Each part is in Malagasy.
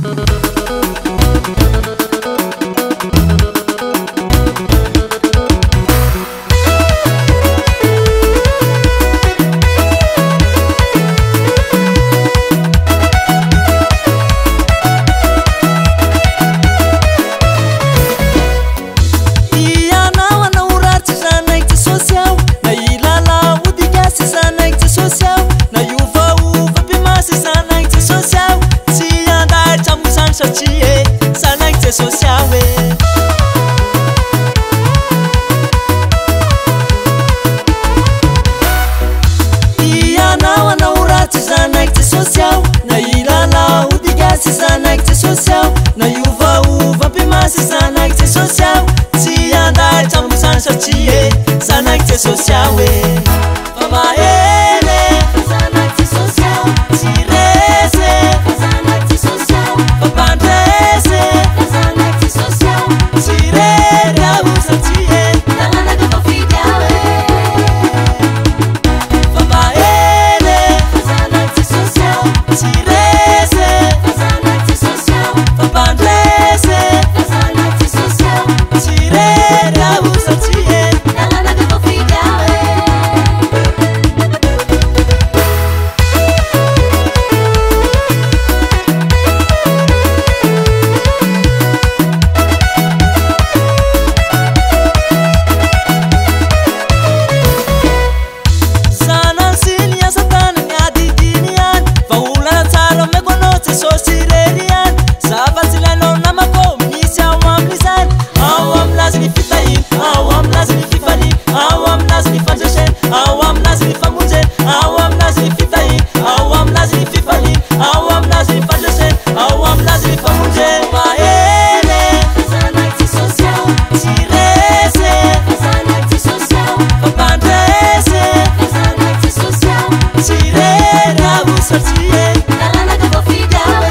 Ianao anao ratsy zanak'i Jesosy aho, na ilala ody gasy zanak'i Jesosy aho, na hiovaova mpimasy zanak'i Jesosy aho, tsy handaitra amin'izany satria e zanak'i Jesosy aho e. Ianao anao ratsy zanak'i Jesosy aho, na ilala ody gasy zanak'i Jesosy aho, na hiovaova mpimasy zanak'i Jesosy aho, tsy handaitra amin'izany satria e zanak'i Jesosy aho e. Fa mahery e Zanak'i Jesosy aho, tsy resy e, Zanak'i Jesosy aho, fa mpandresy e, Zanak'i Jesosy aho, tsy rery aho satria e taranaka voafidy aho e. Fa mahery e Zanak'i Jesosy aho, tsy resy e, Zanak'i Jesosy aho, fa mpandresy e, Zanak'i Jesosy aho, tsy rery aho satria e taranaka voafidy aho e. Zanany sy ny asa tanany adidiny ihany, vahaolana tsara omeko anao Jesosy irery ihany. Zava-tsy ilainao namako misy ao amin'izany, ao aminazy ny fitahiana, ao aminazy ny fifaliana, ao aminazy ny fandresena, ao aminazy ny famonjena, ao aminazy ny fitahiana, ao aminazy ny fifaliana, ao aminazy ny fandresena, ao aminazy ny famonjena. Mahery e Zanak'i Jesosy aho, tsy resy e, Zanak'i Jesosy aho, fa mpandresy e, Zanak'i Jesosy aho, tsy rery aho satria e taranaka voafidy aho e.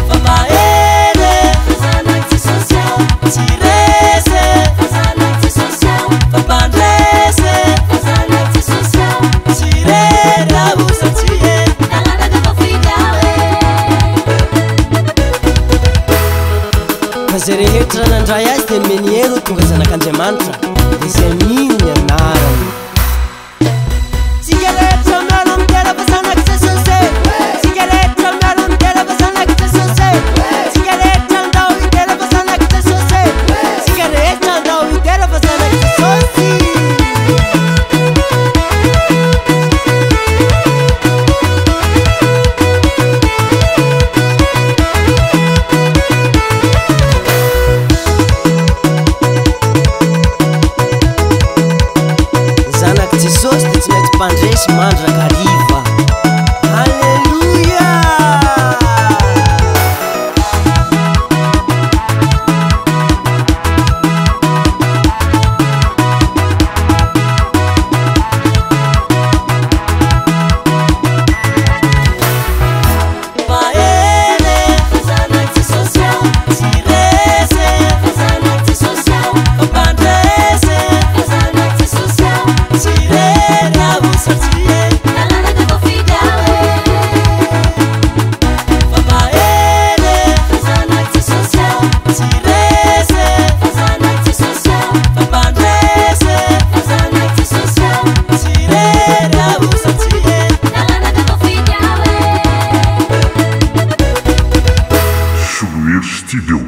Fa mahery e Zanak'i Jesosy aho, tsy resy e, Zanak'i Jesosy aho, fa mpandresy e, Zanak'i Jesosy aho, tsy rery aho satria e taranaka voafidy aho e. Fa izay rehetra nandray azy dia nomeny hery ho tonga zanak'Andriamanitra, dia izay mino ny anarany. Tsika rehetra miara midera fa zanak'i Jesosy e. Tsika rehetra miara midera fa zanak'i Jesosy e. Tsika rehetra andao hidera fa zanak'i Jesosy e. Tsika rehetra andao hidera fa zanak'i Jesosy. Ny zanak'i Jesosy dia tsy maintsy mpandresy mandrakariva. Alléluia! Mahery e Zanak'i Jesosy aho, tsy resy e, Zanak'i Jesosy aho, fa mpandresy e, Zanak'i Jesosy aho, tsy rery aho satria e taranaka voafidy aho e. Fa mahery e Zanak'i Jesosy aho, tsy resy e, Zanak'i Jesosy aho, fa mpandresy e, Zanak'i Jesosy aho, tsy rery aho satria e taranaka voafidy aho e. Solohery Studio.